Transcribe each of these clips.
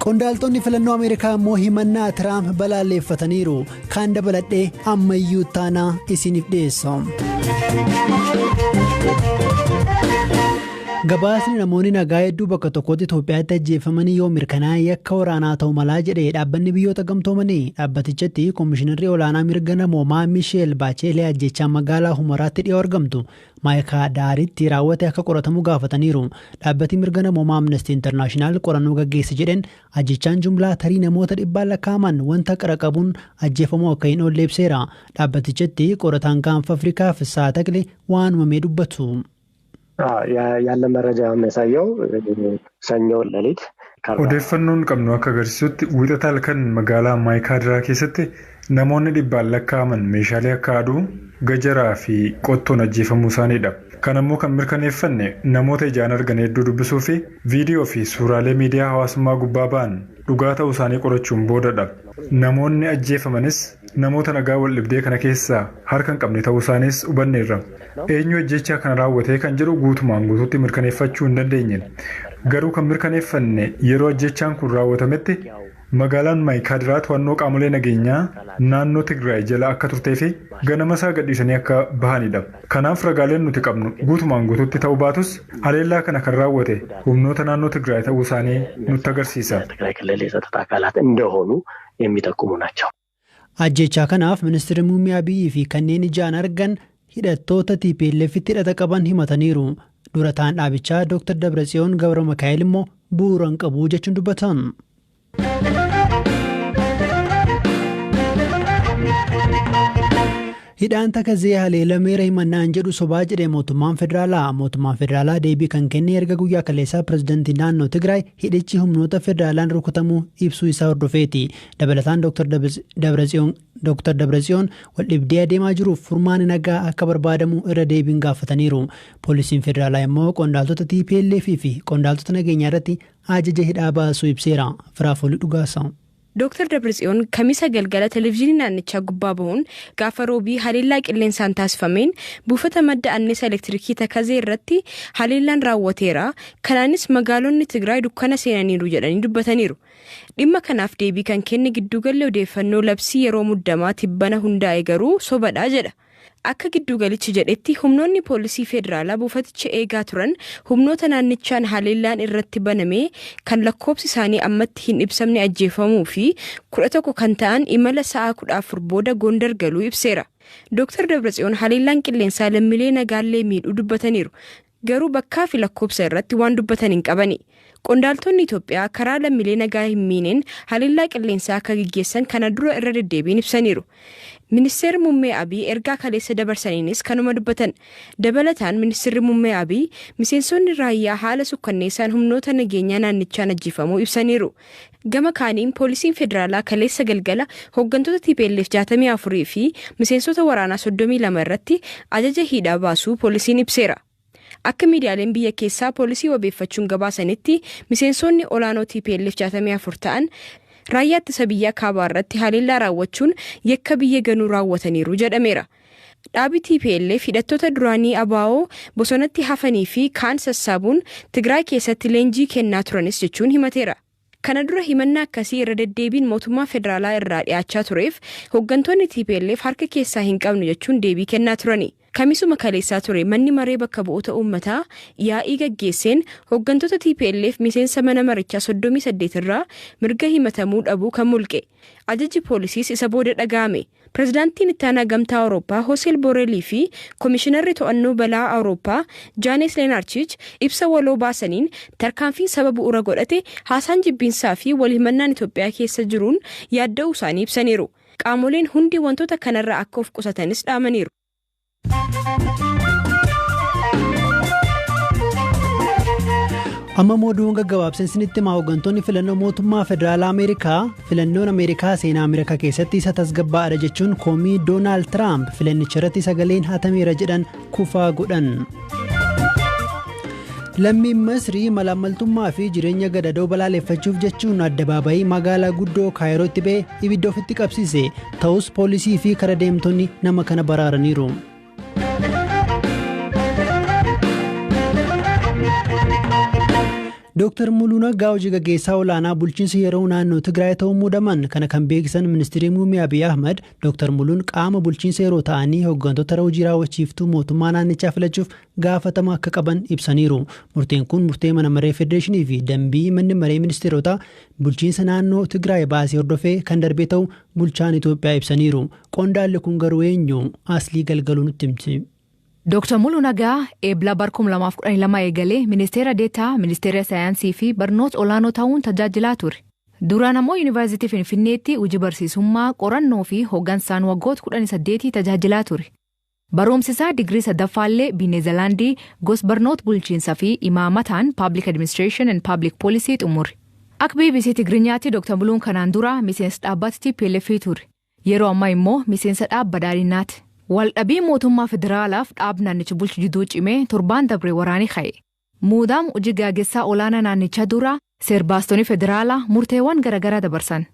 Qondaaltonni filannoo Ameerikaa immoo himannaa Tiraamp balaaleffataniiru. Kaan dabaladhee ammayyuu taanaa isiniif dhiyeessa. Gabaasni namoonni nagaa hedduu bakka tokkotti Itoophiyaatti ajjeefamanii yoo mirkanaa'e yakka waraanaa ta'u malaa jedhe dhaabbanni biyyoota gamtoomanii. Dhaabbatichatti Koomishinarri olaanaa mirga namoomaa Misheel Baacheelee ajjechaa magaalaa Humaraatti dhiyoo argamtu Maayikaadaaritti raawwate akka qoratamu gaafataniiru. Dhaabbati mirga namoomaa Amnesty International qorannoo gaggeesse jedheen ajjechaan jumlaa tarii namoota dhibbaan lakkaa'aman wanta qara qabuun ajjeefamuu akka hin oolle ibseera. Dhaabbatichatti qorataan gaanfa Afrikaa Fissaa Takle waan uumame dubbatu. ያለ መረጃ የሚያሳየው ሰኞ ሌሊት Odeeffannoon qabnu akka agarsiisutti wiixata halkan magaalaa Maayikaadiraa keessatti namoonni dhibbaan lakkaa'aman meeshaalee akka aduu, gajaraa fi qottoon ajjeefamuu isaaniidha. Kan ammoo kan mirkaneeffanne namoota ijaan argan hedduu dubbisuu fi viidiyoo fi suuraalee miidiyaa hawaasummaa gubbaa ba'an dhugaa ta'uu isaanii qorachuun boodadha. Namoonni ajjeefamanis namoota nagaa wal dhibdee kana keessaa harka hin qabne ta'uu isaaniis hubanneerra. Eenyu ajjechaa kana raawwatee kan jedhu guutumaan guutuutti mirkaneeffachuu hin dandeenye. Garuu kan mirkaneeffanne yeroo ajjechaan kun raawwatametti magaalaan Maayikaadiraa to'annoo qaamolee nageenyaa naannoo Tigraay jala akka turtee fi ganama isaa gadhiisanii akka bahanidha. Kanaaf ragaaleen nuti qabnu guutumaan guutuutti ta'uu baatus haleellaa kana kan raawwate humnoota naannoo Tigraay ta'uu isaanii nutti agarsiisa. የትግራይ ክልል የጸጥታ አካላት እንደሆኑ የሚጠቁሙ ናቸው። Ajjechaa kanaaf ministeerri muummee Abiyyi fi kanneen ijaan argan hidhattoota TPLF'tti hidhata qaban himataniiru. Dura ta'an dhaabichaa Dr. Dabratsiyoon Gabra Mikaa'el immoo bu'uura hin qabu jechuun dubbatan. Hidhaan Takazee haleelameera himannaan jedhu sobaa jedhe mootummaan federaalaa. Mootummaan federaalaa deebii kan kenne erga guyyaa kaleessaa pirezidantii naannoo Tigraay hidhichi humnoota federaalaan rukutamuu ibsuu isaa hordofeeti. Dabalataan Dr. Dabratsiyoon waldhibdee adeemaa jiruuf furmaanni nagaa akka barbaadamu irra deebiin gaafataniiru. Poolisiin federaalaa immoo qondaaltota TPLF fi qondaaltota nageenyaa irratti ajaja hidhaa baasuu ibseera. Firaafolii Dhugaasaa. Dooktar Dabratsiyoon kamisa galgala televezyiinii naannichaa gubbaa bahuun gaafa roobii haleellaa qilleensaan taasifameen buufata madda anniisaa elektirikii Takazee irratti haleellaan raawwateera. Kanaanis magaalonni Tigraay dukkana seenaniiru jedhanii dubbataniiru. Dhimma kanaaf deebii kan kenne gidduugalli odeeffannoo labsii yeroo muddamaa tibbana hundaa'e garuu sobadha jedha. Akka giddugalichi jedhetti humnoonni poolisii federaalaa buufaticha eegaa turan humnoota naannichaan haleellaan irratti baname kan lakkoobsi isaanii ammatti hin ibsamne ajjeefamuu fi 11 kan ta'an imala sa'a 14 booda Gondar galuu ibseera. Dooktar Dabratsiyoon haleellaan qilleensaa lammiilee nagaallee miidhuu dubbataniiru. Garuu bakkaa fi lakkoobsa irratti waan dubbatan hin qabani. Qondaaltonni Itoophiyaa karaa lammiilee nagaa hin miineen haleellaa qilleensaa akka gaggeessan kana dura irra deddeebiin ibsaniiru. Ministeerri Muummee Abiy ergaa kaleessa dabarsaniinis kanuma dubbatan. Dabalataan Ministeerri Muummee Abiy miseensonni raayyaa haala sukkanneessaan humnoota nageenyaa naannichaan ajjeefamuu ibsaniiru. Gama kaaniin poolisiin federaalaa kaleessa galgala hooggantoota TPLF 64 fi miseensota waraanaa 32 irratti ajaja hidhaa baasuu poolisiin ibseera. Akka miidiyaaleen biyya keessaa poolisii wabeeffachuun gabaasanitti miseensonni olaanoo TPLF 64 ta'an raayyaa ittisa biyyaa kaabaa irratti haleellaa raawwachuun yakka biyya ganuu raawwataniiru jedhameera. Dhaabi TPLF hidhattoota duraanii ABO bosonatti hafanii fi kaan sassaabuun Tigraay keessatti leenjii kennaa turanis jechuun himateera. Kana dura himannaa akkasii irra deddeebiin mootummaa federaalaa irraa dhiyaachaa tureef hooggantoonni TPLF harka keessaa hin qabnu jechuun deebii kennaa turani. Kamisuma kaleessaa ture manni maree bakka bu'oota uummataa yaa'ii gaggeesseen hooggantoota TPLF miseensa mana marichaa 38 irraa mirga himatamuu dhabuu kan mulqe. Ajajji poolisiis isa booda dhaga'ame. Pirezidaantiin ittaanaa gamtaa Awurooppaa Hoseel Boreelii fi Komishinarri to'annoo balaa Awurooppaa Jaanes Leenaarchich ibsa waloo baasaniin tarkaanfiin saba bu'uura godhate haasaan jibbiinsaa fi wal himannaan Itoophiyaa keessa jiruun yaadda'uu isaanii ibsaniiru. Qaamoleen hundi wantoota kanarraa akka of qusatanis dhaamaniiru. Amma oduun gaggabaabseen isinitti himaa. Hooggantoonni filannoo mootummaa federaalaa Ameerikaa filannoon Ameerikaa seenaa Ameerikaa keessatti isa tasgabbaa'aadha jechuun komii Doonaald Tiraamp filannicha irratti sagaleen hatameera jedhan kufaa godhan. Lammiin Masrii malaammaltummaa fi jireenya gadadoo balaaleffachuuf jechuun addabaabayii magaalaa guddoo Kaayirootti ba'e ibidda ofitti qabsiise. Ta'us poolisii fi kara deemtonni nama kana baraaraniiru. Dooktar Muluu Naggaa hojii gaggeessaa olaanaa bulchiinsa yeroo naannoo Tigraay ta'uun muudaman. Kana kan beeksisan Ministeerri Muummee Abiy Ahmad, Dooktar Muluun qaama bulchiinsa yeroo ta'anii hooggantoota hojii raawwachiiftuu mootummaa naannichaa filachuuf gaafatama akka qaban ibsaniiru. Murteen kun murtee mana maree federeeshinii fi dambii manni maree ministeerotaa bulchiinsa naannoo Tigraay baasee hordofee kan darbee ta'u bulchaan Itoophiyaa ibsaniiru. Qondaalli kun garuu eenyu? Aslii Galgaluu nutti himti. Dr. Muluu Nagaa eebla bar 2012 eegalee ministeera deetaa ministeera saayinsii fi barnoota olaanoo ta'uun tajaajilaa ture. Duraan ammoo Yuunivarsiitii Finfinneetti hojii barsiisummaa, qorannoo fi hooggansaan waggoota 18 tajaajilaa ture. Barumsi isaa digirii sadaffaallee Neezerlaandii gosa barnoota bulchiinsaa fi imaamataan Public Administration and Public Policy xumure. Akka BBC Tigiriinyaatti, Dr. Muluun kanaan dura miseensa dhaabbata TPLF ture. Yeroo ammaa immoo miseensa dhaaba badhaadhinaati. Waldhabii mootummaa federaalaaf dhaab naannicha bulchu jidduu cimee torbaan dabre waraanii ka'e. Muudaam hojii gaggeessaa olaanaa naannichaa dura seerbaastonni federaalaa murteewwan garaagaraa dabarsan.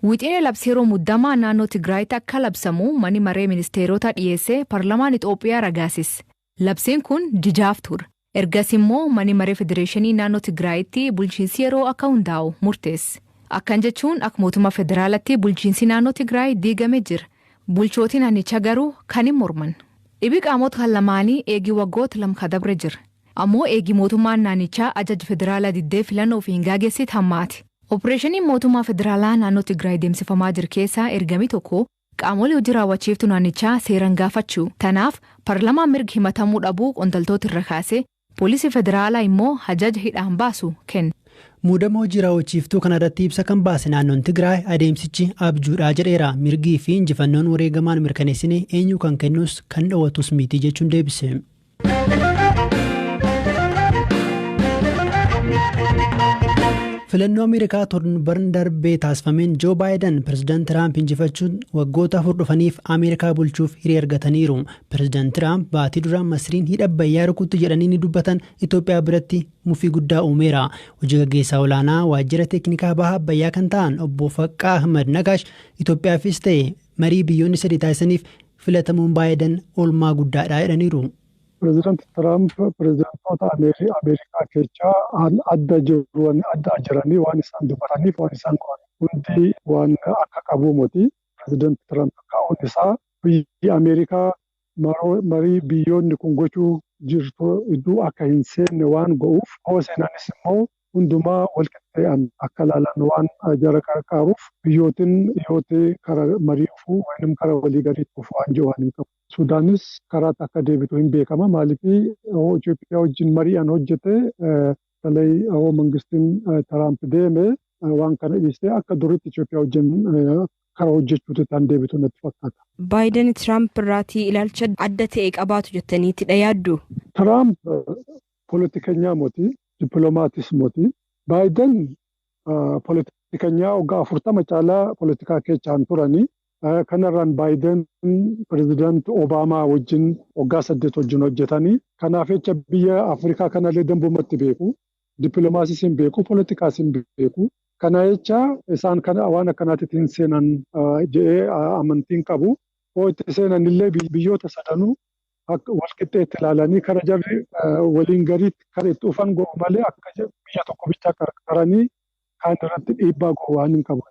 Wixinee labsii yeroo muddamaa naannoo Tigraayitti akka labsamu manni maree ministeerota dhiyeessee paarlamaan Itoophiyaa ragaasise. Labsiin kun jijaaf ture. Ergas immoo manni maree federeeshinii naannoo Tigraayitti bulchiinsi yeroo akka hundaa'u murteesse. Akkan jechuun akka mootummaa federaalatti bulchiinsi naannoo Tigraay diigamee jira. Bulchootiin naannichaa garuu kan hin morman. Dhibi qaamota kan lamaanii eegii waggoota 2 dabre jira. Ammoo eegii mootummaan naannichaa ajaja federaalaa diddee filannoo fi hin gaggeessite hammaati. Opereeshiniin mootummaa federaalaa naannoo Tigraay deemsifamaa jiru keessaa ergamii tokko qaamolee hojii raawwachiiftuu naannichaa seeraan gaafachuu. Tanaaf paarlamaan mirga himatamuu dhabuu qondaaltota irra kaasee, poolisii federaalaa immoo ajaja hidhaan baasu kenna. Muudama hojii raawwachiiftuu kanarratti ibsa kan baase naannoon Tigraay adeemsichi abjuudhaa jedheera. Mirgii fi injifannoon wareegamaan mirkaneessine eenyu kan kennus kan dhoowwatus miti jechuun deebise. Filannoo Ameerikaa torban darbee taasifameen Joo Baayiden Pireezidaant Tiraamp injifachuun waggoota 4 dhufaniif Ameerikaa bulchuuf hiree argataniiru. Pireezidaant Tiraamp baatii dura Masriin hidha Abbayyaa rukutti jedhanii ni dubbatan Itoophiyaa biratti mufii guddaa uumeera. Hojii gaggeessaa olaanaa waajjira teeknikaa baha Abbayyaa kan ta'an obbo Faqqaa Ahmad Nagaash Itoophiyaafis ta'e marii biyyoonni sadii taasisaniif filatamuun Baayiden oolmaa guddaadha jedhaniiru. Pireezidaanti Tiraamp pireezidaantoota Ameerikaa keessaa adda jiru, adda jiranii waan isaan dubbataniif waan isaan godhan hundi waan akka qabu miti. Pireezidaanti Tiraamp ka'uun isaa biyyi Ameerikaa marii biyyoonni kun gochuu jirtu iddoo akka hin seenne waan go'uuf, hoo seenanis immoo hundumaa walqixxee'an akka ilaalan waan jara qarqaaruuf, biyyootiin dhiyootti karaa marii dhufuu yookiin karaa walii galii dhufu waan jiru waan hin qabu. Sudaanis karaatti akka deebitu hin beekama. Maaliif, Itoophiyaa wajjin mari'an hojjete talay hoo mangistiin Tiraamp deeme waan kana dhiistee akka duritti Itoophiyaa wajjin karaa hojjechuutti kan deebitu natti fakkaata. Baayiden Tiraamp irraatii ilaalcha adda ta'e qabaatu jettaniittidha yaaddu? Tiraamp poolitikanyaa moti, dippiloomaatiis moti. Baayiden poolitikanyaa waggaa 40 caalaa poolitikaa keessaan turanii. Kanarraan Baayiden pireezidaanti Obaamaa wajjin waggaa 8 wajjin hojjetanii. Kanaaf jecha biyya Afrikaa kanallee dambumatti beeku. Dippiloomaasiis hin beeku, poolitikaas hin beeku. Kana jecha isaan kana waan akkanaatti hin seenan jedhee amantiin qabu. Hoo itti seenan illee biyyoota sadanuu akka walqixxeetti ilaalanii kara jarri waliin gariitti kan itti dhufan godhu malee akka biyya tokko bichaa qarqaranii kaan irratti dhiibbaa godhu waan hin qabu.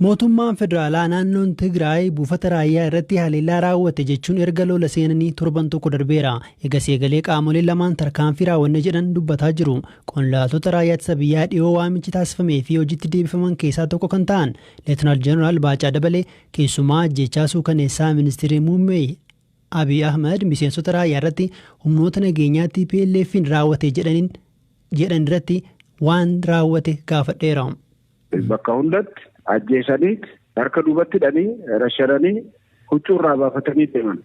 Mootummaan federaalaa naannoon Tigraay buufata raayyaa irratti haleellaa raawwate jechuun erga lola seenanii torban tokko darbeera. Egas eegalee qaamoleen lamaan tarkaanfii raawwanne jedhan dubbataa jiru. Qondaaltota raayyaa ittisa biyyaa dhiyoo waamichi taasifamee fi hojiitti deebifaman keessaa tokko kan ta'an Leetinaal Jeneraal Baacaa Dabalee keessumaa ajjechaa suukaneessaa ministeerri muummee Abiy Ahmed miseensota raayyaa irratti humnoota nageenyaa TPLF'n raawwate jedhan irratti waan raawwate gaafadheera. Bakka hundatti ajjeesanii, harka duubatti hidhanii, rashananii, huccuu irraa baafatanii deeman.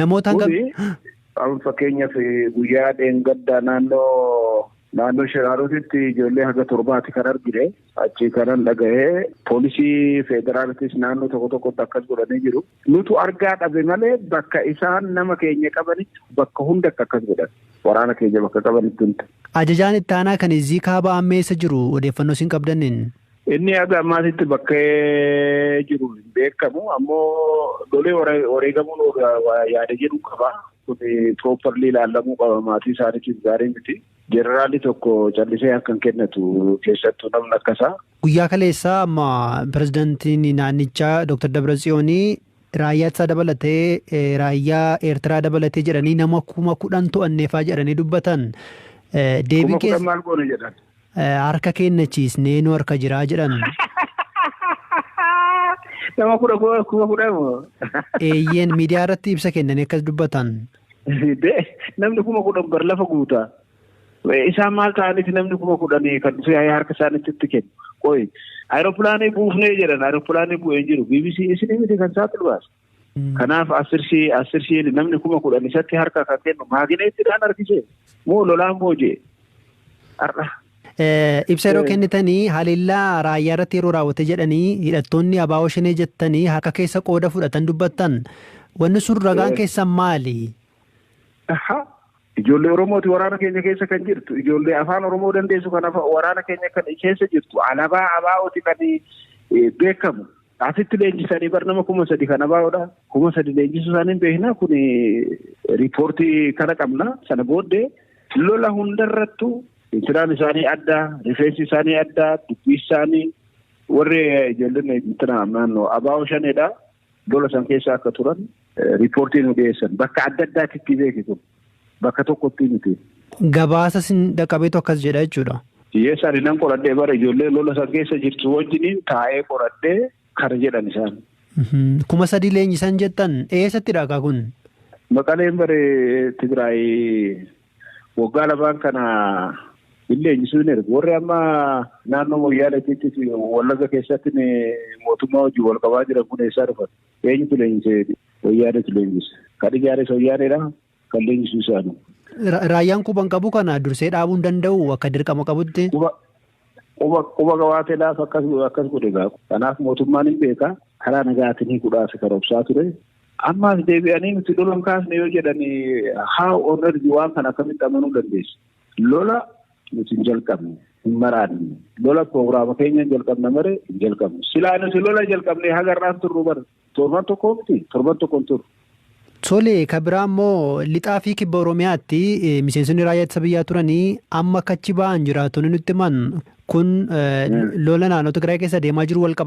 Namoota hangam? Fakkeenyaaf, guyyaa dheengaddaa naannoo Shiraarotitti ijoollee haga torbaati kan argine. Achi kanan dhagahee, poolisii federaalitis naannoo tokko tokkotti akkas godhanii jiru. Nutu argaa dhabe malee bakka isaan nama keenya qabanitti bakka hundatti akkas godhan. Waraana keenya bakka qabanitti hunda. Ajajaan itti aanaa kan Izii Kaabaa ammeessa jiru odeeffannoo isin qabdaniin? Inni haga ammaatitti bakkee jiru hin beekamu, ammoo lolee wareegamuun yaada jedhu qaba. Kun properly ilaalamuu qaba, maatii isaaniitiif gaarii miti. Jeneraalli tokko callisee harka hin kennatu, keessattuu namni akkasaa. Guyyaa kaleessaa amma pirezidaantiin naannichaa Dr. Dabratsiyoonii raayyaa ittisaa dabalatee, raayyaa Eertiraa dabalatee jedhanii nama 10,000 to'anneefaa jedhanii dubbatan. Deebii 10,000 maal goone jedhan? Harka kennachiisnee nu harka jiraa jedhan. Nama 10,000 moo? Eeyyeen, miidiyaa irratti ibsa kennanii akkas dubbatan. Namni 10,000 bar lafa guutaa. Isaan maal ta'aniiti namni 10,000 kan dhufee harka isaaniitti itti kennu? Qoyi, aeropilaanii buufnee jedhan, aeropilaanii bu'ee jiru. BBC isin miti kan saaxilu baase. Kanaaf 10 shii namni 10,000 isatti harka kan kennu maagineettiidhaan harkisee moo lolaan boojee har'a. Ibsa yeroo kennitanii haleellaa raayyaa irratti yeroo raawwate jedhanii hidhattoonni ABO Shanee jettanii harka keessa qooda fudhatan dubbattan. Wanni sun ragaan keessan maali? Ijoollee Oromooti waraana keenya keessa kan jirtu. Ijoollee afaan Oromoo dandeessu kan waraana keenya kan keessa jirtu. Alaabaa ABOti kan beekamu. Asitti leenjisanii bar nama 3,000 kan ABOdha. 3,000 leenjisuu isaanii beekna. Kun riipoortii kana qabna. Sana booddee lola hundarrattu intinaan isaanii adda, rifeensi isaanii adda, dubbii isaanii warri ijoolleen intina naannoo ABO Shaneedha. Lola san keessa akka turan riipoortii nu dhiyeessan. Bakka adda addaatti beeki kun. Bakka tokkotti miti. Gabaasa sin dhaqqabeetu akkas jedha jechuudha. Hiyyeessa ani nan qoradhee bara ijoollee lola san keessa jirtu wajjiniin taa'ee qoradhee kana jedhan isaan. 3,000 leenjisan jettan, eessatti dhagaa kun? Maqaleen bare Tigraay waggaa 2n kana hin leenjisuu hin ergu. Warri amma naannoo Moyyaaleetti Wallagga keessatti mootummaa wajjin wal qabaa jiran kun eessaa dhufan? Eenyutu leenjisee? Wayyaaneetu leenjise. Kan ijaares Wayyaaneedha. Kan leenjisu isaanii. Raayyaan quban qabu kana dursee dhaabuu hin danda'u akka dirqama qabutti. Quba qabaatee lafa akkas godhe gaa. Kanaaf mootummaan hin beeka. Karaa nagaatiin hiikuudhaaf karoorsaa ture. Ammaas deebi'anii nuti lola hin kaasne yoo jedhani, how on earth waan kana akkamitti amanuu dandeessu? Lola nuti hin jalqabne, hin maraanne. Lola piroogiraama keenya hin jalqabne malee hin jalqabne. Silaa nuti lola jalqabne haga irraan turru bara. Torban tokko miti, torban tokko hin turru. Tole, kan biraa immoo lixaa fi kibba Oromiyaatti miseensonni raayyaa ittisa biyyaa turanii amma akka achi ba'an jiraattonni nutti himan kun lola naannoo Tigraay keessa deemaa jiru wal qaba.